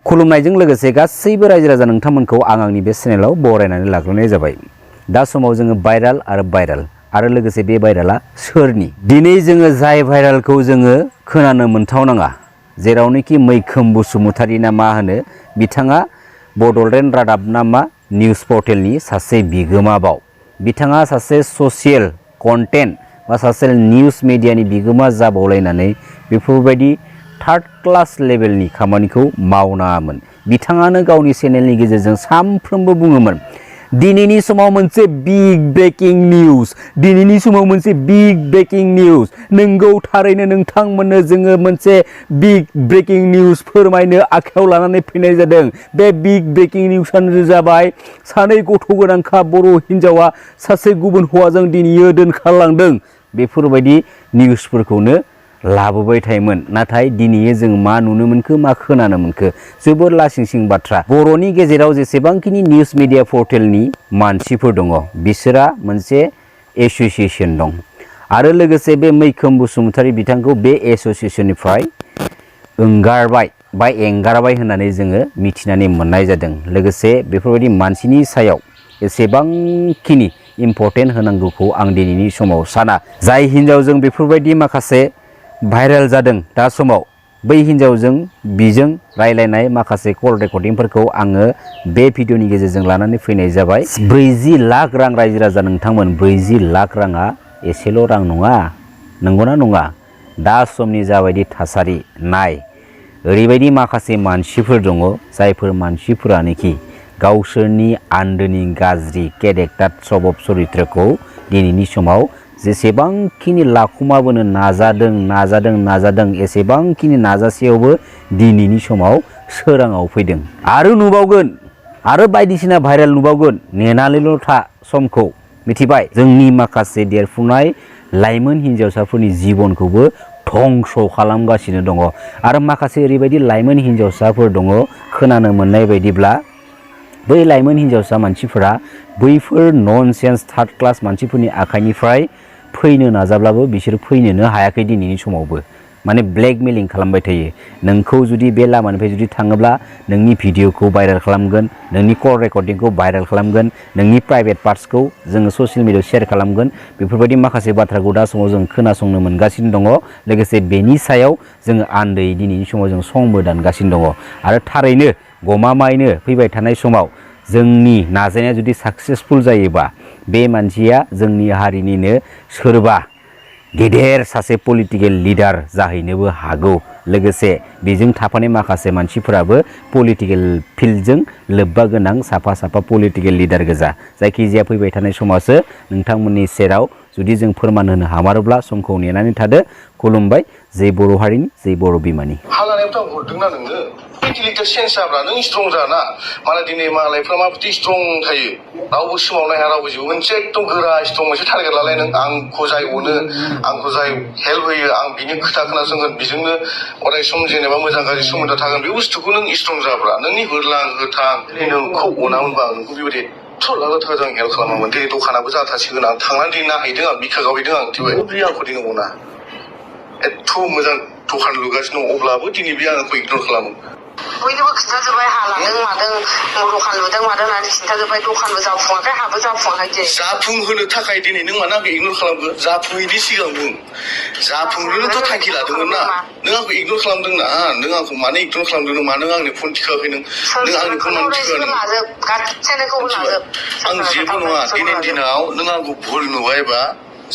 खुलुमनायजों लोगोसे गासैबो रायजो राजा नोंथांमोनखौ आंनि बे चेनेलाव बरायनानै लाग्रोनाय जाबाय। दा समाव जोङो भाइराल आरो लोगोसे बे भाइराला सोरनि दिनै जोङो जाय भाइरालखौ जोङो खोनानो मोनथावनाङा जेरावनोखि मैखोम बसुमतारी ना मा होनो बिथाङा बड'लेण्ड रादाब नामा निउस पर्टेलनि सासे बिगोमा बाव बिथाङा सासे ससियेल कन्टेन्ट बा सासे निउस मिडियानि बिगोमा जाबावलायनानै बेफोरबायदि थार्ड क्लास लेभेलनि खामानिखौ मावनाङामोन। बिथाङानो गावनि चेनेलनि गेजेरजों सानफ्रोमबो बुङोमोन दिनैनि समाव मोनसे बिग ब्रेकिं निउस नंगौ थारैनो नोंथांमोननो जोङो मोनसे बिग ब्रेकिं निउस फोरमायनो आखायाव लानानै फैनाय जादों। बे बिग ब्रेकिं निउसआनो जाबाय सानै गथ' गोनांखा बर' हिनजावा सासे गुबुन हौवाजों दिनैयो दोनखारलांदों। बेफोरबायदि निउसफोरखौनो लाबोबाय थायोमोन। नाथाय दिनै जों मा नुनो मोनखो मा खोनानो मोनखो जोबोर लासिंसिं बाथ्रा। बर'नि गेजेराव जेसेबांखिनि निउस मिडिया पर्टेलनि मानसिफोर दङ बिसोरा मोनसे एसोसिएशन दं आरो लोगोसे बे मैखोम बसुमतारी बिथांखौ बे एसोसिएशननिफ्राय एंगारबाय होननानै जोङो मिथिनानै मोननाय जादों। लोगोसे बेफोरबायदि मानसिनि सायाव एसेबांखिनि इम्पर्टेन्ट होनांगौखौ आं दिनैनि समाव साना। जाय हिनजावजों बेफोरबायदि माखासे भाइरेल जादों दा समाव बै हिनजावजों बिजों रायलायनाय माखासे कल रेकर्डिंफोरखौ आङो बे भिडिअनि गेजेरजों लानानै फैनाय जाबाय। 40 लाख रां रायजो राजा नोंथांमोन 40 लाख राङा एसेल' रां नङा, नंगौना नङा? दा समनि जाबायदि थासारि नाय ओरैबायदि माखासे मानसिफोर दङ जायफोर मानसिफोरानोखि गावसोरनि आन्दोनि गाज्रि केरेक्टार स्वभाब चरित्रखौ दिनैनि समाव जेसेबांखिनि लाखुमाबोनो नाजादों एसेबांखिनि नाजासेयावबो दिनैनि समाव सोराङाव फैदों आरो नुबावगोन आरो बायदिसिना भाइरेल नुबावगोन। नेनानैल' था समखौ मिथिबाय। जोंनि माखासे देरफुनाय लाइमोन हिनजावसाफोरनि जिबनखौबो धंस खालामगासिनो दङ आरो माखासे ओरैबायदि लाइमोन हिनजावसाफोर दङ खोनानो मोननाय बायदिब्ला बै लाइमोन हिनजावसा मानसिफोरा बैफोर ननसेन्स थार्ड क्लास मानसिफोरनि आखाइनिफ्राय फैनो नाजाब्लाबो बिसोर फैनोनो हायाखै दिनैनि समावबो। माने ब्लेकमेलिं खालामबाय थायो। नोंखौ जुदि बे लामानिफ्राय जुदि थाङोब्ला नोंनि भिडिअखौ भाइरेल खालामगोन, नोंनि कल रेकर्डिंखौ भाइरेल खालामगोन, नोंनि प्राइभेट पार्ट्सखौ जोङो ससियेल मिडियायाव शेयार खालामगोन। बेफोरबायदि माखासे बाथ्राखौ दा समाव जों खोनासंनो मोनगासिनो दङ। लोगोसे बेनि सायाव जोङो आन्दैयै दिनैनि समाव जों संबो दानगासिनो दङ आरो थारैनो गमामायैनो फैबाय थानाय समाव जोंनि नाजानाया जुदि साक्सेसफुल जायोबा बे मानसिया जोंनि हारिनिनो सोरबा गेदेर सासे पलिटिकेल लिडार जाहैनोबो हागौ। लोगोसे बेजों थाफानाय माखासे मानसिफोराबो पलिटिकेल फिल्डजों लोब्बा गोनां साफा पलिटिकेल लिडार गोजा। जायखिजाया फैबाय थानाय समावसो नोंथांमोननि सेराव जुदि जों फोरमान होनो हामारोब्ला समखौ नेनानै थादो। खुलुमबाय। जै बर' हारिनि जै बर' बिमानि। मेन्टेलिटिया चेन्ज जाब्ला नों स्ट्रं जाना मालाय दिनै मालायफ्रा माबायदि स्ट्रं थायो रावबो सोमावनो हाया रावबो जेबो मोनसे एकदम गोरा स्ट्रं मोनसे टारगेट लालाय नों आंखौ जाय अनो आंखौ जाय हेल्प होयो आं बिनि खोथा खोनासंगोन बेजोंनो अराय सम जेनेबा मोजां गाज्रि सोमोन्दो थागोन बे बुस्थुखौ नों स्ट्रं जाब्ला नोंनि होरलां होथां नोंखौ अनामोनबा नोंखौ बेबायदि लाख थाखा जों हेल्प खालामोमोन। दिनै दखानाबो जाथासिगोन आं थांनानै दिनै नायहैदों आं बिखा गावहैदों आं थेवबो आंखौ दिनै अना एथ' मोजां दखान लुगासिनो दं अब्लाबो दिनै बे आंखौ इगनर खालामो। बयनोबो खिन्थाजोब्बाय हा लादों मादों दखान लुदों मादों होननानै खिन्थाजोब्बाय दखानबो जाफुङाखै हाबो जाफुङाखै। जाफुंहोनो थाखाय दिनै नों मानो आंखौ इगनर खालामखो? जाफुङैनि सिगां बुं। जाफुंनोथ' थांखि लादोंमोन ना नों आंखौ इगनर खालामदों ना नों आंखौ मानो इगनर खालामदों नों मानो आंनि फन थिखाखै नों आंनि फन मानो थिखाखै आं जेबो नङा। दिनैनि दिनाव नों आंखौ भुल नुबायबा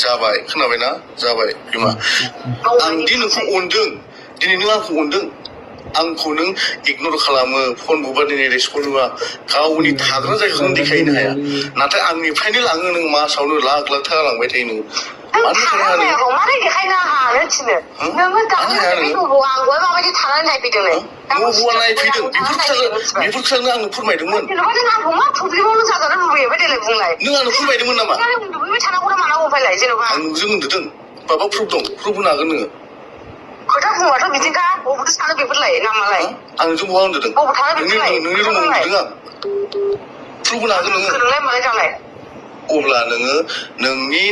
जाबाय खोनाबायना जाबाय बिमा आं दि नोंखौ अनदों दिनै नों आंखौ अनदों आंखौ नों इगनर खालामो फन बुबा दिनै रेसपन्ड होआ गावनि थाग्रा जायगाखौनो देखायनो हाया नाथाय आंनिफ्रायनो लाङो नों मासावनो लाख थाखा लांबाय थायो नों मानो हाया नों मारै देखायनो हानो थिनो नोङो दाखालि न'आव आंबो माबायदि थानानै नायफैदों न'आव नायफैदों बेफोरखौ आंनो फोरमायदोंमोन जेनेबा नों आंखौ मा प्रब्लेमावनो जाजानो लुबैयो देलाय बुंलाय नों आंनो फोरमायदोंमोन नामा उन्दुबोबाय थानांगौ ना मानांगौ ओमफ्रायलाय जेनेबा आं नोंजों उन्दुदों माबा प्रुफ दं प्रुफ होनो हागोन नोङो खोथा बुंबाथ' बिदिखा बबेथो सानो बेफोरलाय नामालाय आं नोंजों बहा उन्दुदों बबे थानो बेफोरलाय नोंनि रुमाव उन्दुदों आं प्रुफ होनो हागोन नोङो मालाय जालाय अब्ला नोङो नोंनि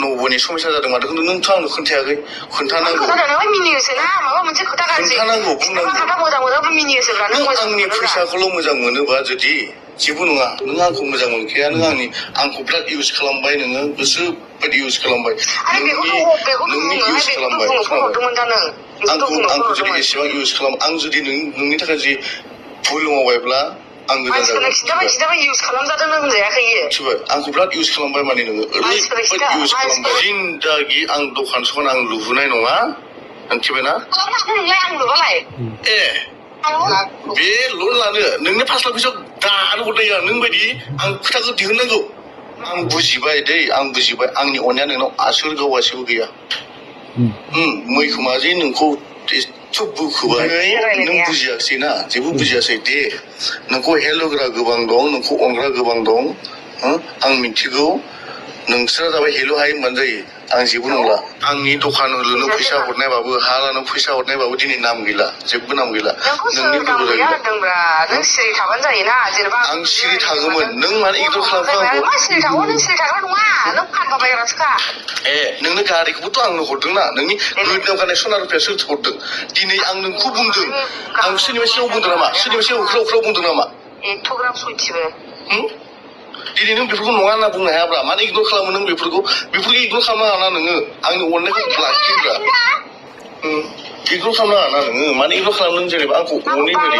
न'बोनि समस्या जादों माथो नोंथ' आंनो खोन्थायाखै खोन्थानांगौ खोन्थानायाव मिनियोसोना माबा मोनसे खोथा गाज्रि खोन्थानांगौ बुंनांगौ खोथा मोजां मोनोबा मिनियोसोब्रा नों आंनि फैसाखौल' मोजां मोनोबा जुदि जेबो नङा नों आंखौ मोजां मोनखाया नों आंखौ बिराद इउज खालामबाय नोङो गोसो बायदि इउज खालामबाय नोंनि इउज खालामबाय आंखौ जुदि एसेबां इउज खालाम आं जुदि नोंनि थाखाय जि भुल मावबायब्ला आं गोदान खिन्थाबाय इउज खालामजादों होनजायाखै मिथिबाय आंखौ बिराद इउज खालामबाय माने नोङो ओरैबायदि इउज खालामबाय जिन्दागि आं दखान सखान आं लुबोनाय नङा मिथिबायना आं लुबालाय ए बे लन लानो नोंनो 5 लाख फैसा दानो हरनाया नों बायदि आं खोथाखौ दिहुननांगौ आं बुजिबाय दै आं बुजिबाय आंनि अननाया नोंनाव आसोल गावासेबो गैया मैखोमा जे नोंखौ एथ' बोखोबाय नों बुजियासै ना जेबो बुजियासै दे नोंखौ हेल्प होग्रा गोबां दं नोंखौ अनग्रा गोबां दं आं मिथिगौ नोंसोरा जाबाय हेल' हाय होनबानो जायो आं जेबो नंला आंनि दखान लुनो फैसा हरनायबाबो हा लानो फैसा हरनायबाबो दिनै नाम गैला जेबो नाम गैला नोंनि लोगो नों सिरि थाबानो जायोना जेनेबा आं सिरि थागौमोन नों मानो इगनर खालामखो मा सिरि थागौ नों सिरि थाग्रा नङा नों फानबा बायग्रासोखा ए नोंनो गारिखौबोथ' आंनो हरदोंना नोंनि गोदोनायाव गाननाय सना रुफाया सोर हरदों दिनै आं नोंखौ बुंदों आं सोरनिबा सिगाङाव बुंदों नामा सोरनिबा सिगाङाव उख्राव बुंदों नामा एथ'ग्राब सयथिबो दिनै नों बेफोरखौ नङा होनना बुंनो हायाब्ला मानो इगनर खालामो नों बेफोरखौ इगनर खालामनाङा नोङो आंनि अननायखौ लाखियोब्रा इगनर खालामनाङा नोङो मानो इगनर खालामो नों जेनेबा आंखौ अनै बायदि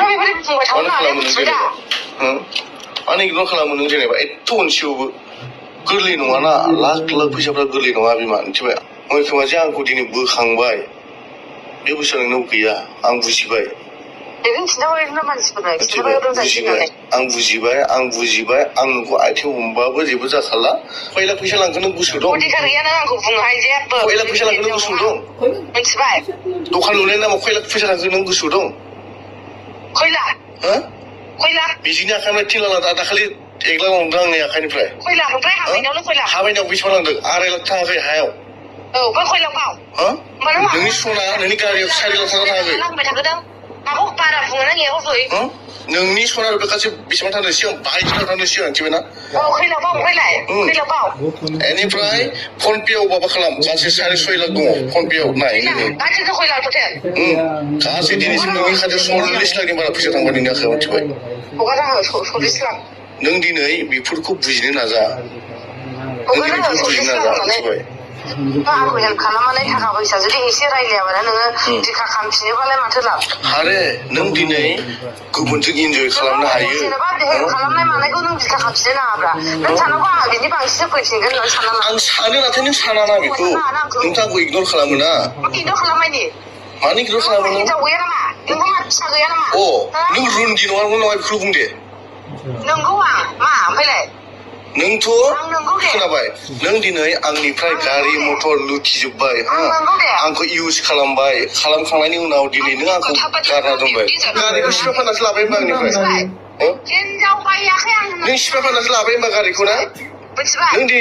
मानो खालामो नों जेनेबा मानो इगनर खालामो नों जेनेबा एथ' अनसेयावबो गोरलै नङाना लाख फैसाफ्रा गोरलै नङा बिमा मिथिबाय मैखोमा जे आंखौ दिनै बोखांबाय बे बुस्थुआ नोंनाव गैया आं बुजिबाय आं बुजिबाय आं नोंखौ आथिं हमबाबो जेबो जाखाला खय लाख फैसा लांखो नों गोसो दं खय लाख फैसा लांखो नों गोसो दं मिथिबाय दखान लुनायनि नामाव खय लाख फैसा लांखो नों गोसो दं खय लाख बिजिनि आखाइनिफ्राय 3 लाख दाखालि 1 लाख लांदों आंनि आखाइनिफ्राय हाबायनायाव बेसेबां लांदों 2.5 लाख थाङाखै हायाव नोंनि सना नोंनि गारियाव 4 लाख थाङाखै नोंनि सना रुपा गासै बेसेबां थांदों सिगां 22 लाख थांदों सिगां मिथिबायना बेनिफ्राय फन पेआव माबा खालाम गासै 6.5 लाख दङ फन पेआव नाय गासै दिनैसिम नोंनि खाथियाव 40 लाखनि बारा फैसा थांबाय नोंनि आखायाव मिथिबाय नों दिनै बेफोरखौ बुजिनो नाजा मिथिबाय आंखौ हेल्प खालामनानै थाखा फैसा जुदि एसे रायलायाबानो नोङो दिखा खालामफिनोबालाय माथो लाब आरे नों दिनै गुबुनजों इन्जय खालामनो हायो जेनेबा हेल्प खालामनाय मानायखौ नों दिखा खालामफिननो नाङाब्रा नों सानांगौ आंहा बिनि बांसिनसो फैफिनगोन होननानै साननाङा आं सानो नाथाय नों सानाना बेखौ नोंथांखौ इगनर खालामो ना इगनर खालामनायनि मानो इगनर खालामो नों हिनजाव गैया नामा नोंहा फिसा गैया नामा नों रुन्दि नङा बेखौ बुं दे नंगौ आं मा ओमफ्रायलाय नोंथ' खोनाबाय नों दिनै आंनिफ्राय गारि मटर लुथिजोब्बाय आंखौ इउज खालामबाय खालामखांनायनि उनाव दिनै नों आंखौ गारना दोनबाय गारिखौ सिफा फाननासो लाबाय होनबा आंनिफ्राय नों सिफा फाननासो लाबाय होनबा गारिखौ ना नों दि